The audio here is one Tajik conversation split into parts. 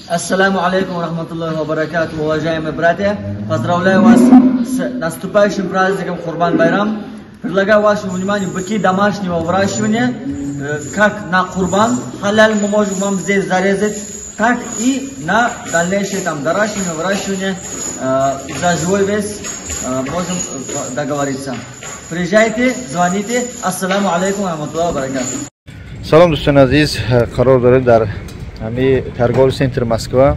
Ассаламу алейкум ва рахматуллахи ва баракатуху, уважаемые братья. Поздравляю вас с наступающим праздником Курбан Байрам. Предлагаю вашему вниманию быки домашнего выращивания, как на Курбан, халяль мы можем вам здесь зарезать, так и на дальнейшее там доращивание, выращивание, за живой вес можем договориться. Приезжайте, звоните. Ассаламу алейкум ва рахматуллахи ва баракатуху. Салом, дӯстони азиз, қарор дорем дар ҳами торговый центр Москва,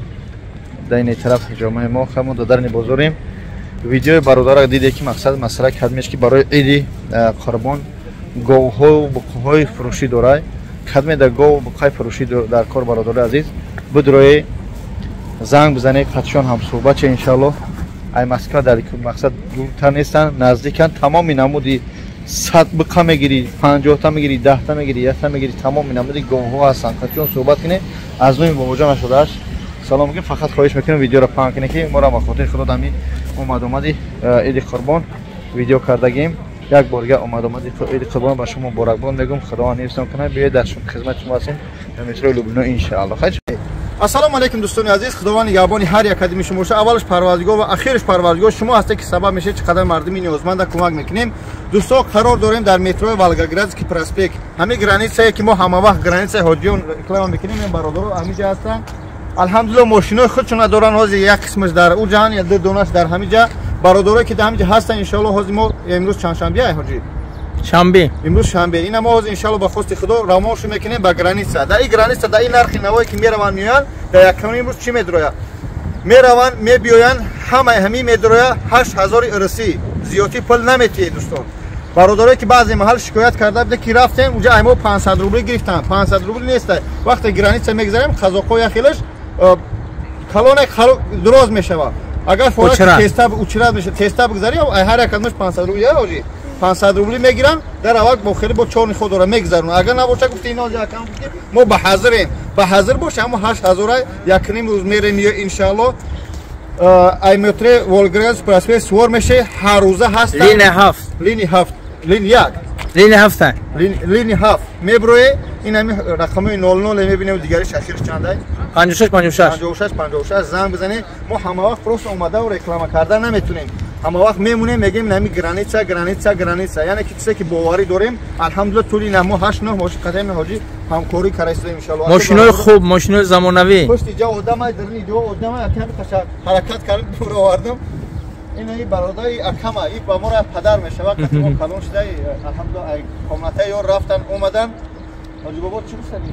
дар ини тараф ҳиҷомаи мо ҳамон дар бозорем. Видеои бародарак диде, ки мақсад масъала кадмеш, ки барои иди қурбон говҳою буқҳои фурӯшӣ дорад. Кадме дар гов буқҳои фурӯшӣ дар кор, бародари азиз, бидроe, занг бизанед, қатшон ҳамсӯҳбат ша, иншаллоҳ. Ай Москва дар мақсад дуртар нестанд, наздиканд. Тамоми намуди 100 буқа мегирӣ, 50-та мегирӣ, 10-та мегирӣ, якта мегирӣ, тамоми намуди говҳо ҳастанд. Қатшон суҳбат кунед. Аз номи бобоҷон ашудааш салом мекунем. Фақат хоҳиш мекунем, видеоро паҳн кунед, ки моро ба хотири худо дами омадомади иди қурбон видео кардагим. Як борга омадомади иди қурбон ба шумо муборакбод мегӯм. Худованд ҳифзтон кунад. Биёед, дар хизмати шумо ҳастем дар метрои Люблино, иншаалло. Ассалому алайкум, дӯстони азиз. Худованд нигаҳбони ҳар як қадими шумо боша. Аввалаш Парвардигор ва ахираш Парвардигор. Шумо ҳастед, ки сабаб мешавед, чӣ қадар мардуми ниёзманда кӯмак мекунем. Дӯсто, қарор дорем дар метрои Волгоградский проспект, ҳамин границае, ки мо ҳамавақт границаи ҳоҷиён реклама мекунем. Ин бародаро ҳаминҷа ҳастанд. Алҳамдулилло, мошинои худшона доранд. Ҳозир як қисмаш дар уҷаан, я ду донаш дар ҳаминҷа. Бародарое, ки дар ҳаминҷа ҳастанд, иншоалло, ҳозир мо имрӯз чандшанбе, ҳоҷӣ? Шанбе. Имрӯз шанбе. Ина мо ҳозир, иншоалло, ба хости Худо равоншо мекунем ба граница. Дар ин граница, дар ин нархи навое, ки мераванд, меоянд, дар яккани имрӯз чӣ медрояд? Мераванд, мебиёянд, ҳамаи ҳамин медрояд 8000 ирсӣ. Зиёдтӣ пул наметиҳед, дӯстон. Бародарое, ки баъзе маҳал шикоят карда буде, ки рафтем уҷа, ай мо 500 рубли гирифтанд. 500 рубли неста. Вақте граница мегзарем, қазоқҳо яхелаш калоне дуроз мешавад. Агар тезта учрат мешавад, тезта бигзарӣ, ҳар як кадмаш 500 рубли, я ҳоҷӣ, 500 рубли мегиранд. Дар аввал бо хеле бо чорни худ дора мегзаронанд. Агар набоша, гуфти ино якам, мо ба ҳазирем, ба ҳазир боша. Ҳамо 8000 якним рӯз мерем ё, иншаалло, ай метре Волгоград проспект сувор меше, ҳар рӯза ҳаста. Линия ҳафт. Линии ҳафт, линии як. Линия ҳафта. Линии ҳафт меброe, ин ҳами рақамои 00 мебинем, дигариш ахирш чандай? 56 56. 56 56. Занг бизанед. Мо ҳама вақт просто омадаву реклама карда наметунем. Ҳама вақт мемонем, мегем ин ҳами граница, граница, граница, яъне ки чизе, ки боварӣ дорем. Алҳамдулилла, тӯли намо 8-9 мошин қатами ҳоҷӣ ҳамкорӣ кардаистем, иншалло. Мошинои хуб, мошинои замонавӣ. Пушти ҷа одамай, дарни ҷо одамай, аками қаша ҳаракат кардем, дур овардам. Ин бародари акама, и ба мора падар мешавад, қати мо калон шуда, алҳамдулилла, комната ё рафтан омадан. Ҳоҷи бобо, чӣ гуфтани?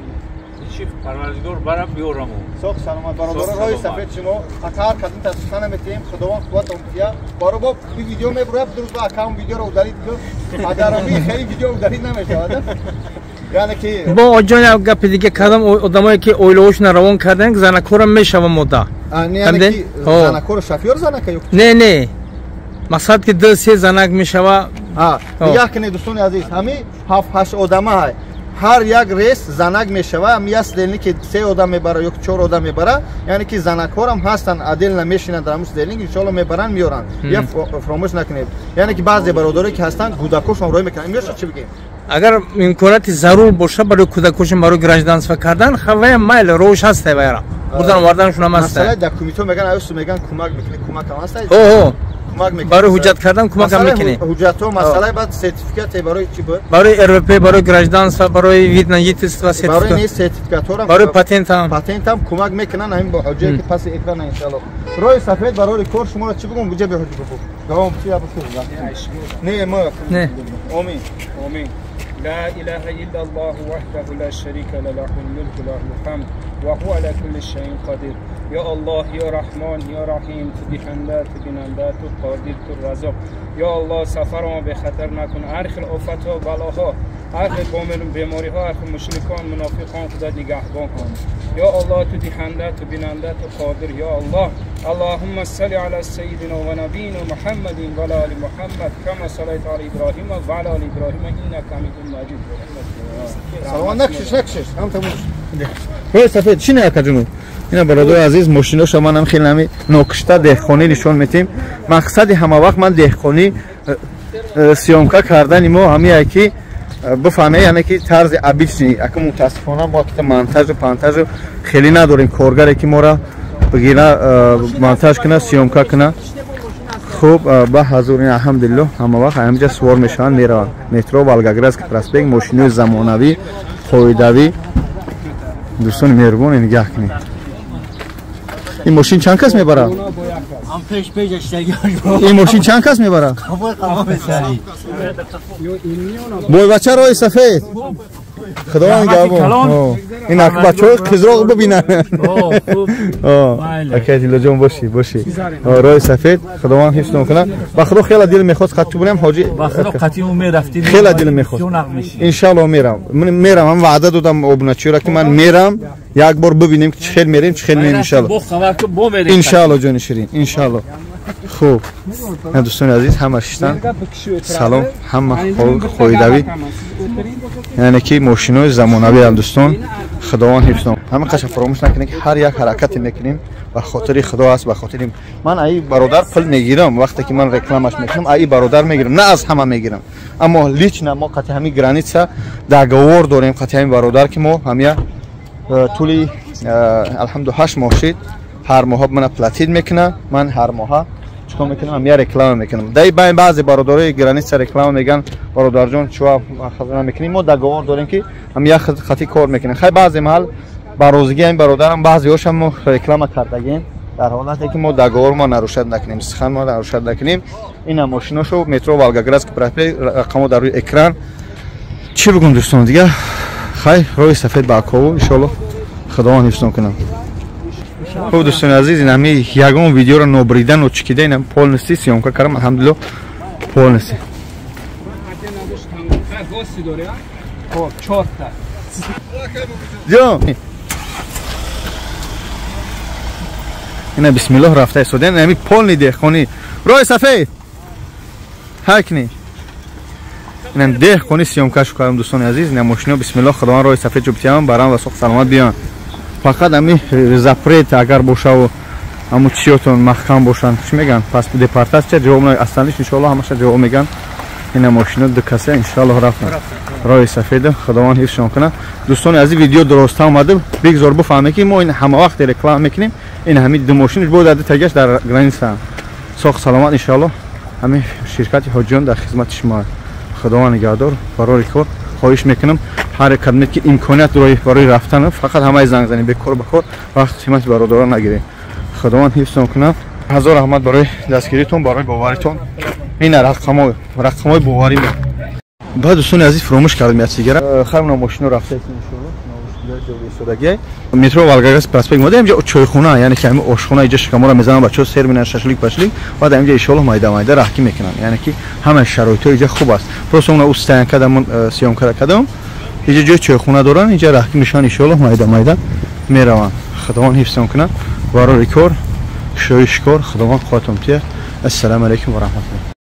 Чӣ, Парвардигор барам биёраму. Соқ саломат, бародаро, роҳи сафед шумо. Ака, ҳар кадом тасуха наметиҳем. Худованд қувватон тия. Баробо, ин видео мебурад, дурӯз ба акаам видеоро удалить падароми, хеле видео удалить намешавад, яъне ки Бо оҷон, як гапи дига кардам. Одамое, ки оилаҳошона равон кардан, занакора мешава мода. Занакоро шофёр занака ё? Не, мақсад, ки ду се занак мешава. Нигаҳ кунед, дӯстони азиз, ҳамин ҳафт ҳашт одама ҳай, ҳар як рейс занак мешава. Як сидельник, ки се одам мебара ё чор одам мебара, яъне ки занакҳорам ҳастанд, отдельно мешинанд дар ҳамун сидельник, иншоалло, мебаранд, меёранд. Я фаромӯш накунед, яъне ки баъзе бародаре, ки ҳастанд, кӯдакошон роҳӣ мекунанд, меёша, чӣ бигем? Агар имконияти зарур боша барои кӯдакошон, барои гражданство кардан, вая майл роҳш ҳаста, ваяра бурдан оварданшонам ҳаста. Масъалаи документҳо меган, аюсу меган, кӯмак мекунӣ, кӯмакам ҳаста? Ҳо. Кӯмак мекунӣ. Барои ҳуҷҷат кардан кӯмакам мекунӣ. Ҳуҷҷатҳо, масъалаи баъд сертификате барои чӣ буд? Барои РВП, барои гражданство, барои вид на жительство. Барои не, сертификатҳоро. Барои патентам. Патентам кӯмак мекунанд ҳамин бо ҳоҷие, ки паси экран, иншалло. Роҳи сафед барои кор шуморо чӣ бигӯм? Буҷа беҳоҷи бобо. Давом чи я бушур. Не, мо. Не. Омин. Омин. لا إله إلا الله وحده لا شريك له، له الملك له الحمد وهو على كل شيء قدير. يا الله، يا رحمن، يا رحيم، تو دهنده، تو بیننده، تو قادر، تو رزاق. یا الله، سفر ما به خطر نکن. هر خیل آفت ها، بلاها، هر خیل بیماری ها، هر خیل مشرکان، منافقان، خدا نگهبان کن. یا الله، تو دهنده، تو بیننده، تو قادر، یا الله. اللهم صل على سيدنا ونبينا محمد وعلى ال محمد كما صليت على ابراهيم وعلى ال ابراهيم انك حميد مجيد. Салом, накшиш, накшиш. Ҳам тамош. Роҳи сафед чӣ не, акаҷуну? Ина, бародари азиз, мошиноша манам хеле ҳами нокишта деҳқонӣ нишон метиҳем. Мақсади ҳама вақт ман деҳқонӣ съёмка кардани мо ҳамие, ки бифаҳме, яъне ки тарзи обычный. Ака мутаассифона мо ки монтажу пантажу хеле надорем, коргаре ки моро бигира, монтаж куна, съёмка куна. Хуб, ба ҳазур ин алҳамдулиллоҳ ҳама вақт ҳаминҷа сувор мешаванд, мераванд. Метро Волгоградский проспект, мошинои замонавӣ, қоидавӣ. Дӯстони меҳрубон, нигаҳ кунед. Ин мошин чанд кас мебарад? Ин мошин чанд кас мебарад? Бойбача роҳи сафед. Худованд нигаҳбон. Ин бачаҳои қизроқ бибинанд. Акай Дилоҷон, бошӣ, бошӣ. Роҳи сафед, Худованд ҳифзтон кунад. Ба Худо хеле дил мехост қатъ бурем ҳоҷи. Ба Худо қатъи мо мерафтем. Хеле дил мехост. Иншаллоҳ мерам. Мерам, ман ваъда додам обуначиёро ки ман мерам, як бор бибинем ки чӣ хел мерем, чӣ хел меем иншаллоҳ. Иншаллоҳ ҷони ширин, иншаллоҳ. Хуб, дӯстони азиз, ҳама шиштан. Салом, ҳама қоидавӣ. Яъне ки мошинои замонавӣ ам дӯстон, Худованд ҳифзтон. Ҳама қаша фаромӯш накунед ки ҳар як ҳаракате мекунем ба хотири Худо аст, ба хотири ман аи бародар пул мегирам, вақте ки ман рекламаш мекунам, аи бародар мегирам, на аз ҳама мегирам. Аммо лично мо қатъи ҳамин граница договор дорем қатъи ҳамин бародар ки мо ҳамя тӯли алҳамду 8 моҳ шид, ҳар моҳа мана платит мекунам, ман ҳар моҳа чикор мекунам, ҳамя реклама мекунам. Дай байн баъзе бародарои граница реклама меган, бародарҷон чуа хазина мекунем, мо договор дорем ки ҳамя хати кор мекунем. Хай баъзе маҳал ба розигии ҳамин бародарам баъзеҳошам мо реклама кардагем, дар ҳолате ки мо договор мо нарушат накунем, сухан мо нарушат накунем. Ина мошиношо метро Волгоградский проспект, рақамо дар рӯи экран. Чӣ бигӯм дӯстон дига? Хай роҳи сафед ба Акову иншоаллоҳ Худованд ҳифзтон кунад. Хуб дӯстони азиз, ин ҳами ягон видеоро нобрида ночикида, ина полностью съёмка кардам, алҳамдулиллоҳ полностью. Ҷон, ина бисмиллоҳ рафта истодем, ҳами полни деҳқонӣ, роҳи сафед ҳакни. Инам деҳқонӣ съёмкашу кардам дӯстони азиз, ина мошино бисмиллоҳ Худованд роҳи сафед ҷубтиям, барам ва соқ саломат биён. Фақат ами запрет агар бошаву аму чиётон маҳкам бошанд, чӣ меган, пас депортатсия ҷавоб на асланиш иншоаллоҳ ҳамаша ҷавоб меган. Ина мошино ду каса иншоаллоҳ рафтанд роҳи сафеда, Худованд ҳифзшон кунад. Дӯстони азиз, видео дуроста омада, бигзор бифаҳме ки мо ин ҳама вақт реклама мекунем. Ин ҳами ду мошин бо дар ду тагаш дар граница. Соқ саломат иншоаллоҳ. Ҳамин ширкати ҳоҷиён дар хизмати шумо. Худованд нигаҳдор, барори кор. Хоҳиш мекунам ҳар кадоме ки имконият барои рафтан, фақат ҳамаи занг занед, бекор ба кор вақт қимати бародарон нагиред. Худованд ҳифзтон кунад. Ҳазор раҳмат барои дастгиритон, барои боваритон. Ин рақамҳои боварӣ. Баъд дӯстони азиз, фаромӯш кардем як чизгара. Хайр, мона мошино рафта иншоаллоҳ. Метро Волгоградский проспект омада, инҷа чойхона, яъне ки ҳамин ошхона, инҷа шикаморо мезананд, бачаҳо сер менан, шашлик пашлик, баъд инҷа иншоаллоҳ майда майда раҳкӣ мекунанд. Яъне ки ҳама шароитҳо инҷа хуб аст. Просто она стоянка дамон съёмка кардам. Инҷа ҷои чойхона доранд, инҷа раҳкӣ мешаванд, иншоаллоҳ майда майда мераванд. Худованд ҳифзтон кунад. Барори кор, кушоиши кор, Худованд қувватон диҳад. Ассалому алайкум ва раҳматуллоҳ.